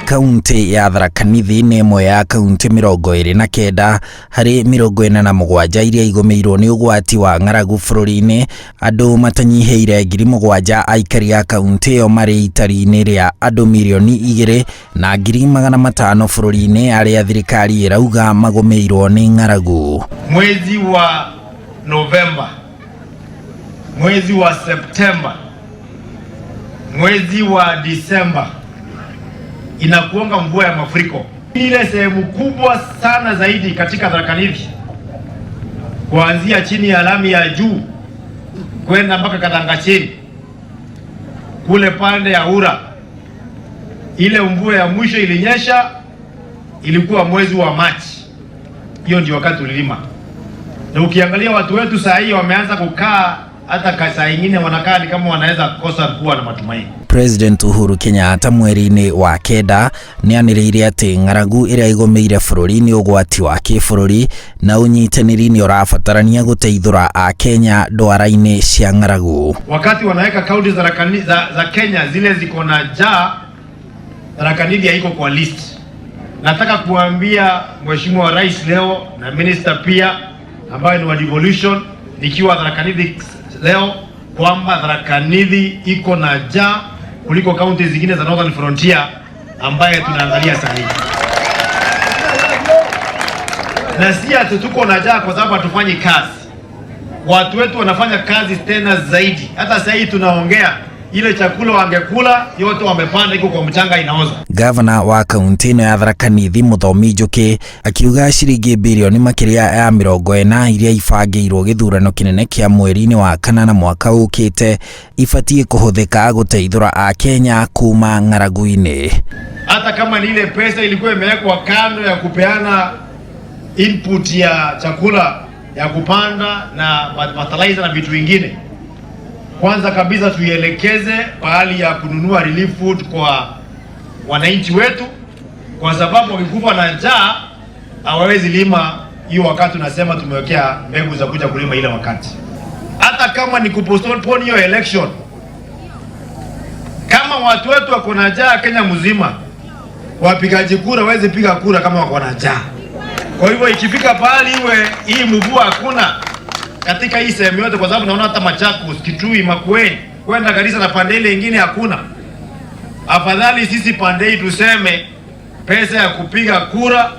Kaunti ya Tharaka Nithi nĩ ĩmwe ya kaunti 29 harĩ 47 iria igũmĩirwo nĩ ũgwati wa ng'aragu bũrũri-inĩ. Andũ matanyihĩire 7,000 aikari a kaunti ĩyo marĩ itari-inĩ rĩa andũ 2,500,000 bũrũri-inĩ arĩa thirikari ĩrauga magũmĩirwo nĩ ng'aragu. Mwezi wa Novemba, mwezi wa Septemba, mwezi wa Disemba inakuanga mvua ya mafuriko. Ile sehemu kubwa sana zaidi katika Tharaka Nithi, kuanzia chini ya lami ya juu kwenda mpaka Kathangachini kule pande ya Ura, ile mvua ya mwisho ilinyesha ilikuwa mwezi wa Machi. Hiyo ndio wakati tulilima, na ukiangalia watu wetu saa hii wameanza kukaa, hata saa ingine wanakaa ni kama wanaweza kosa kuwa na matumaini. President Uhuru Kenyatta mweri-inĩ wa kenda nĩanĩrĩire atĩ ng'aragu ĩrĩa ĩgũmĩire bũrũri nĩ ũgwati wa kĩbũrũri na ũnyitanĩri nĩ ũrabatarania gũteithũra Akenya ndwara-inĩ cia ng'aragu. Wakati wanaweka kaunti za Kenya zile ziko na njaa, Tharaka Nithi haiko kwa list. Nataka kuambia Mheshimiwa Rais leo na minister pia ambayo ni wa devolution, nikiwa Tharaka Nithi leo kwamba Tharaka Nithi iko na njaa kuliko kaunti zingine za Northern Frontier ambaye tunaangalia sasa hivi. Na si ati tuko na njaa kwa sababu hatufanyi kazi. Watu wetu wanafanya kazi tena zaidi. Hata sasa hivi tunaongea, ile chakula wangekula yote wamepanda iko kwa mchanga inaoza. Gavana wa kaunti ĩno ya Tharaka Nithi Mũthomi Njũkĩ akiuga ciringi birioni makĩria ya 40 iria ibangĩirwo gĩthurano kĩnene kĩa mweri-inĩ wa kanana mwaka ũkĩte ibatiĩ kũhũthĩka gũteithũra Akenya kuma ng'aragu-inĩ. Hata kama ni ile pesa ilikuwa imewekwa kando ya kupeana input ya chakula ya kupanda na fertilizer na vitu vingine, kwanza kabisa tuielekeze pahali ya kununua relief food kwa wananchi wetu, kwa sababu wakikufa na njaa hawawezi lima hiyo wakati tunasema tumewekea mbegu za kuja kulima ile wakati. Hata kama ni kupostpone hiyo election, kama watu wetu wako na njaa Kenya mzima, wapigaji kura waweze piga kura kama wako na njaa. Kwa hivyo ikifika pahali iwe hii mvua hakuna katika hii sehemu yote, kwa sababu naona hata Machakos, Kitui, Makueni kwenda Garissa na pande ile ingine hakuna. Afadhali sisi pande hii tuseme pesa ya kupiga kura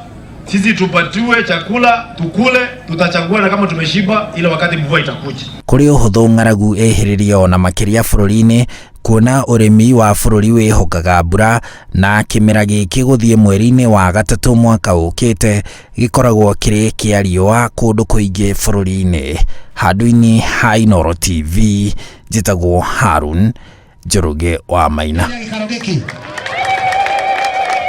sisi tupatiwe chakula tukule, tutachagua na kama tumeshiba, ile wakati mvua itakuja. Kũrĩ ũhũthũ ng'aragu ĩhĩrĩrie ona makĩria bũrũri-inĩ kuona ũrĩmi wa bũrũri wĩhokaga mbura na kĩmera gĩkĩ gũthiĩ mweri-inĩ wa gatatũ mwaka ũkĩte gĩkoragwo kĩrĩ kĩa riũa kũndũ kũingĩ bũrũri-inĩ. Handũ-inĩ ha Inooro TV njĩtagwo Harun Njoroge wa Maina. Gĩikaro gĩkĩ.